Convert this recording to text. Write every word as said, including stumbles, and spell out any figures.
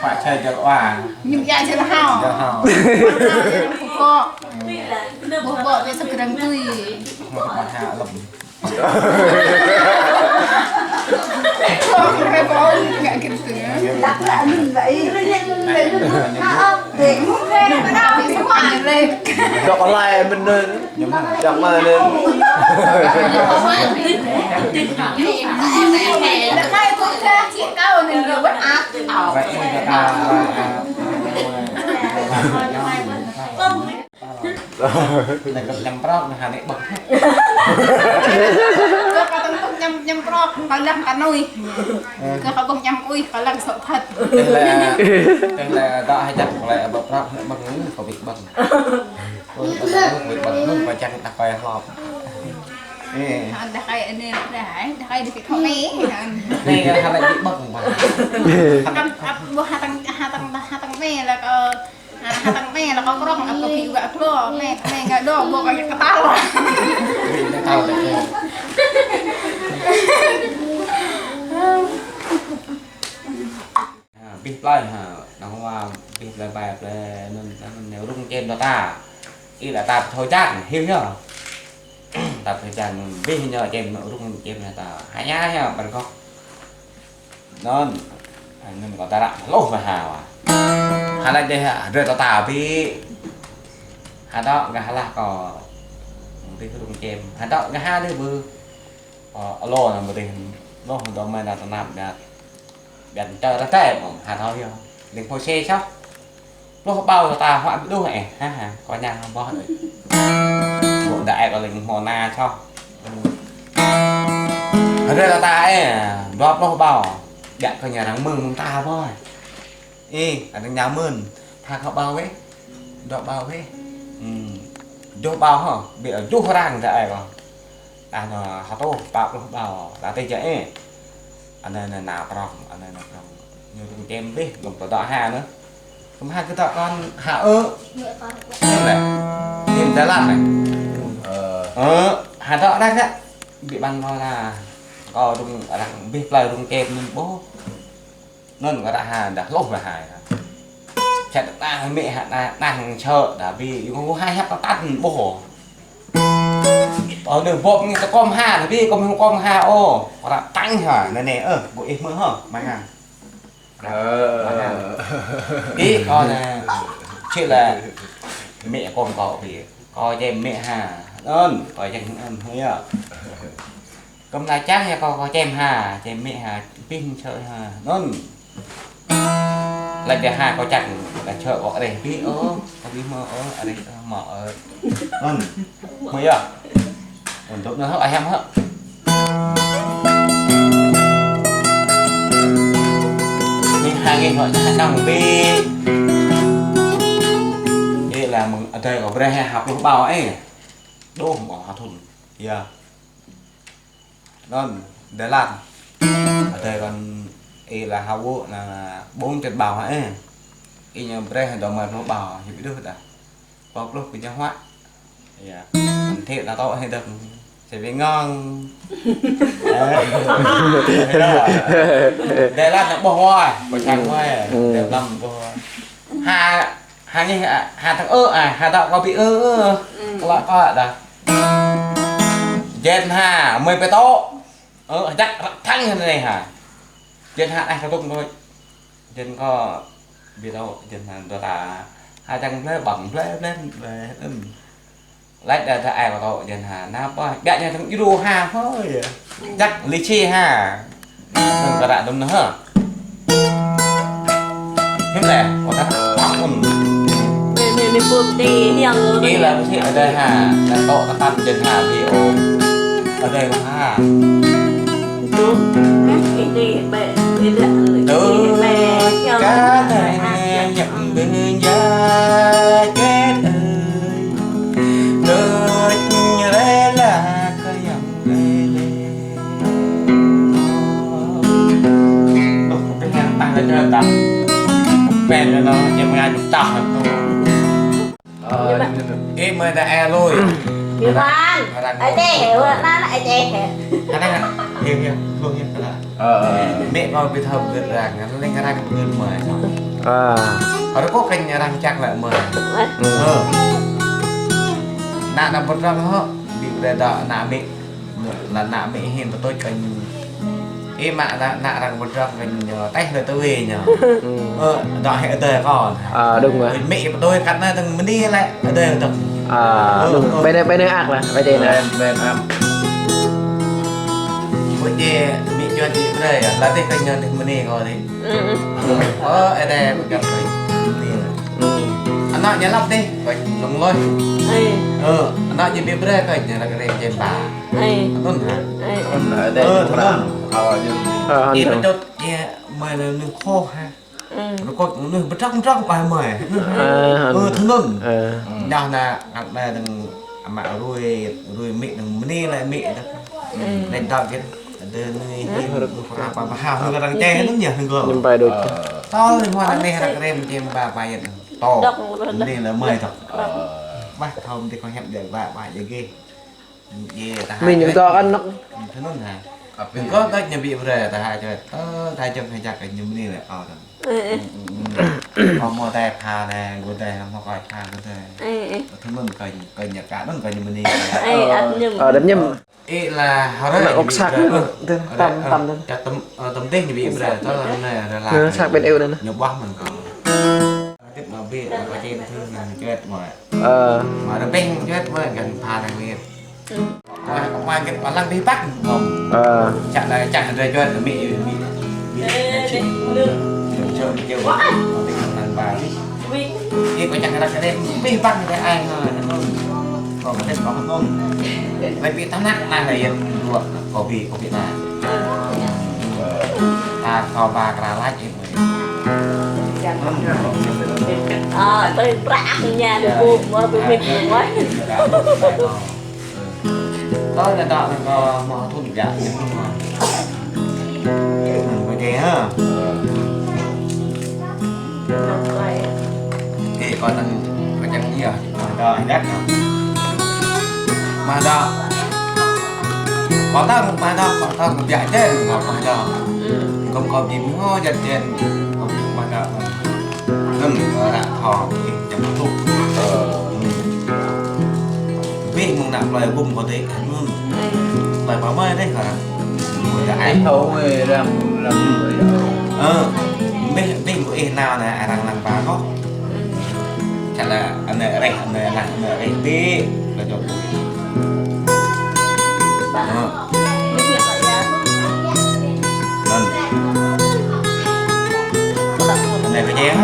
Pă čai jal wa. Ñu ia jal hao. Jal hao. Bơbŏ. Bơbŏ ƀĕ sơgrăng tui. Mă tơpă ha lơ̆m. Không, không, không, ngă git tui. Đăk lă anŭn lă ih. Dŏ lai mơ̆n anŭn. Dŏ lai anŭn. Lĕ kơ ñăm prŏk, ñu ha anai ƀơ̆ng. Kơ kâo tơ̆ng tŭk ñăm, ñăm prŏk, kâo lăng kơ nuih. Kơ kâo ƀơ̆ng ñăm kuih, kâo lăng sŏ phăt. Tơl, tơl dŏ hai čăk, lĕ ƀơ̆ng prŏk, lĕ ƀơ̆ng kuih, kâo ƀĭ ƀơ̆ng. Kuih ƀơ̆ng, kuih ƀơ̆ng, ƀơ̆ng čăk ta kơi hlŏp. Ê. Đah kơi anai, đah kơi, đah kơi đi kơ thŏ anai. Anai kơ ha lĕ ƀĭ ƀơ̆ng ƀă. Kăm ăp ƀuh ha tơ̆ng, ha tơ̆ng, ha tơ̆ng anai lĕ kơ Ha, ha tơ̆ng mĕ lĕ kâo krŏng, ăt kơ ƀĭ wă klô, mĕ, mĕ ngă dŏ, ƀô̆ kâo kơ tal. Ƀĭ ngă tal lĕ. Ha, abih plơi ha, nao wa, abih plơi ƀai plơi anŭn, anŭn rŭng čem ta. Ih lĕ ta thâo čang, hyu hyu. Ta thâo čang, abih ñu čem rŭng čem ta. Hă ñu hă, ƀơ̆ng kŏk. Anŭn, anŭn kâo ta ră hloh mơ̆ ha wa. Hă lĕ dêh, hă, drơi ta ta ƀĭ. Hă dŏ gah lah kâo. Mơ̆ng tih rŭng čem. Hă dŏ gah ha dêh ƀư. Ơ, alo anŭn mơ̆ng tih. Hloh dŏ mơ̆ng ta tơnap biă. Biă čơ ta tĕ mơ̆n. Hă dŏ yơh. Đing phô sê soh. Pluh ƀâo ta huă ƀu đuh ĕh, ha, ha, kâo ñang ƀôh ĕh. Ƀô̆ đa ĕh kâo lĕ hmâo na soh. Hơdrơi ta ta ĕh, dua pluh ƀâo. Biă kơ ñu arăng mơ̆ng mơ̆ng ta ƀôh. Ih, arăng ñu mơ̆n. Tha kơ ƀâo wĕh. Dua ƀâo wĕh. Ư. Juh ƀâo hă, biă juh arăng đa ĕh kâo. Đa ñu hơtuh pă pluh ƀâo, đa tih jă ĕh. Anai anai na prŏng, anai na prŏng. Ñu rŭng čem dih, gơ̆m tơdŏ ha anŭn. Gơ̆m ha kơ tơdŏ kơ ha ơ. Anŭn lĕ. Anŭn Đà Lạt anai. Ơ. Ơ, ha tơdŏ đa kơ. Ƀĭ ƀăng kâo la. Kâo rŭng arăng abih plơi rŭng čem anŭn ƀô̆. Anŭn kơ ră ha đah hloh mơ̆ ha. Čăt đah mĕ ha đah, đah čơ đah ƀĭ, yua kơ hai hăp tăn ƀô̆. Ơ, anai ƀô̆ ñu tơkŏm ha, đah ƀĭ kŏm kŏm ha, ơ, kơ ră tăng ha, anai anai, ơ, ƀô̆ ih mơ̆ hă, mơ̆ng ha. Ơ. Mơ̆ng ha. Ih, kâo anai, čih lĕ, mĕ kŏm kâo ƀĭ, kâo čem mĕ ha, anŭn, kâo čem anŭn, hơ yơh. Kơm na čang yơh kâo, kâo čem ha, čem mĕ ha, pih čơ ha, anŭn. Lĕ dêh ha kâo čang, kâo čơ kâo areh pih ơ, kâo pih mơ̆ ơ, areh ơ, mơ̆ ơ. Anŭn. Mơ̆ yơh. Anŭn dŏ anŭn hă, ayăm hă. Anai ha ngih hă, ha đăng pih. Ih lĕ mơ̆ng adai kâo brơi ha pluh ƀâo ĕh. Đôh mơ̆ ha thŭn. Yơh. Anŭn, Đà Lạt. Adai kâo ih lĕ ha ƀô̆ anai ƀơ̆ng čet ƀâo hă ĕh. Ih ñu brơi dŏ mơ̆ pluh ƀâo, hyu ƀu đuh đa. Pă pluh kơ ñu huă. Yơh. Anŭn thĕ ta tŏ hĕ đơ̆k. Sẽ bị ngon. Đà Lạt anai ƀô̆ wa, ƀô̆ čang wa. Ư. Đà Lạt ƀô̆ wa. Ha, ha ngih, ha tơ̆ng ơ, ha, ha tơ̆ng kâo ƀĭ ơ, ơ. Ư. Kơ lă kơ đa. Jen ha, mơi pơtô. Ơ, jăk ră thăng hă anai ha. Jen ha, ơ, tơ̆ng kâo. Jen kâo ƀĭ tŏ, jen ha, dua ta. Ha čang blơi, ƀăng blơi, blơi, blơi, ưm. Lĕ đa, đa, ơ, kâo tŏ, jen ha, nao pơ, biă ñu tơ̆ng djru ha, hơi. Jăk, li chi ha. Tơ̆ng kơ ră dŭm anŭn hă. Hiư̆m lĕ, kâo ta tŏ, ưm. Mĕ, mĕ, mĕ pơm ti hiang. Ih lĕ mơsĭ adai ha, ta tŏ ta tăm jen ha, ƀĭ ôh. Adai kâo ha. Tŭ. Ih ti bĕ, ih lĕ. Tŭ. Ih bĕ, hiang. Kơ adai ñăp bơ̆n ja, čet ơi. Tŭ, ñu rê la kơ yang rê lê. Tŭ, kơ yang tah kơ čơ tah. Pĕn kơ anŭn, ñu mơ̆ng anŭn tah kơ tŭ. Ơ, ih mơi đa ơ lui. Ñu ƀan. Ơ, đa ơ. Ơ, čeh, ơ, na, na, ơ, čeh. Anai. Hiu, hiu, hiu, hiu. Ơ, ơ. Mẹ kâo ƀu thâo pơgơ̆t arăng, anŭn lĕ arăng pơgơ̆t mơi. Ơ. Hơrơkŏ kơ arăng čang lĕ mơi. Ơ. Ơ. Ană, ană pơtrăng hŏ, ƀu brơi dŏ ană mẹ. Lĕ ană mẹ hin pơtôč kơ ñu. Ih mă ană, ană arăng pơtrăng kơ ñu, tĕh lĕ tơwê ñu. Ơ, dŏ hĕ adơi kâo. Ơ, đúng rồi. Mẹ pơtôč kơ ană tơ̆ng mơni lĕ adơi tơ̆ng. Ơ, đúng. Ơ. Ƀơi anai, ƀơi anai ăk lah, ƀơi anai. Ƀơi anai ăk. Ƀơi anai mẹ juăt ƀu brơi, lah tĕh kơ ñu tĕh mơni kâo tĕh. Ơ, adơi pơgăp kơ mơni. Ană ñu lăp tĕh, kơ lŏng lơi. Ơ, ană ñu ƀu brơi kơ ñu lăk rĕ čem ba. Anŭn hă? Anŭn hă, adơi. Ơ, anŭn. Ơ, anŭn. Ih pơtôč, ih mơi anŭn khô hă? Rơkŏč anŭn pơtrăng pơtrăng ƀai mơi. Ơ, anŭn. Ơ, anŭn. Ơ. Đah ană, ană anai dơ̆ng ama rui, rui mĭ dơ̆ng mơni lĕ mĭ dơ̆ng. Anŭn dŏ git, adơi anai, anŭn pơhao, pơhao, anŭn kơ arăng čeh anŭn ñu, anŭn kơ. Ñu ƀai đôč. Tơl anai hmua anai ră rem čem ba ƀai anŭn. Tŏ. Anai lĕ mơi tŏ. Ƀah thâo mơ̆n tĕh kâo hiăp djai ƀă, ƀă djai gih. Yê, tơhai. Mĭn ñu dŏ kơ anŭn. Tui anŭn hă. Apinh kâo kơ ñu ƀu brơi, tơhai čuăt. Ơ, tơhai čuăt hơjăk kơ ñu mơni lĕ kâo tơ̆ng. Ơ, ơ. Kâo hmâo tơlơi pha lĕ, gơ̆ tơlơi hmâo kâo pha gơ̆ tơlơi. Ơ, ơ. Tui anŭn kơ, kơ ñu kơ anŭn kơ ñu mơni. Ơ, ơ, ăt ñu. Ơ, đăm ñu. Ih lah, hơrơi. Ană ñu ƀu sat. Ơ, ơ, tăm, ơ, tăm, tăm. Čăt tăm, ơ, tăm tĕh ñu ƀu brơi, tơl anai rơla. Ơ, sat ƀơi anŭn. Ñu ƀuh mơ̆n kâo. Git mă ƀĕ, mă kơ čen thun mă čuăt mă. Ơ. Mă rơbeh čuăt mă găn pha năng ƀĕ. Mă, mă git mă lăng ƀĕ păk mơ̆n. Ơ. Čăt lah čăt adơi čuăt mĭ, mĭ, mĭ, mĭ čih. Čuăt mĭ čuăt. Mă ƀĕ lăng ba. Ih kâo čang ră čơđeh ƀĕ păk mă ai mă. Kâo kơ tĕh kâo mă. Lĕ ƀĕ tơnă nah lĕ yơh. Dua, kâo ƀĕ, kâo ƀĕ nah. Ta kâo ba kra lač ih. Ơ, tui prăk ñu dơ̆ng ƀu, ƀu mĭn mơ̆n. Tui anŭn dŏ anŭn kâo hmâo thun biă. Ơ, kơ čeh hă. Ê, kâo tơ̆ng, kâo čang yơh, mă dŏ hơjăk. Mă dŏ. Kâo tơ̆ng, mă dŏ, kâo tơ̆ng biă čen, kâo mă dŏ. Kâo, kâo ƀu hmâo jăt čen, kâo mă dŏ. Anŭn, ơ, ră thâo, ih, čang tŭk. Ơ. Ƀĕ mơ̆ng ană plơi bum kâo tĕh, anŭn. Plơi pơmơi tĕh kâo. Ih thâo mơi răm, răm. Ơ, ƀĕ, ƀĕ mơ̆ng ih nao anai, arăng lăng ba kâo. Čăt lah, anai rĕh, anai lăng, anai rĕh ƀĕ, kâo čŏk. Ơ. Anŭn. Anai kơ čeh.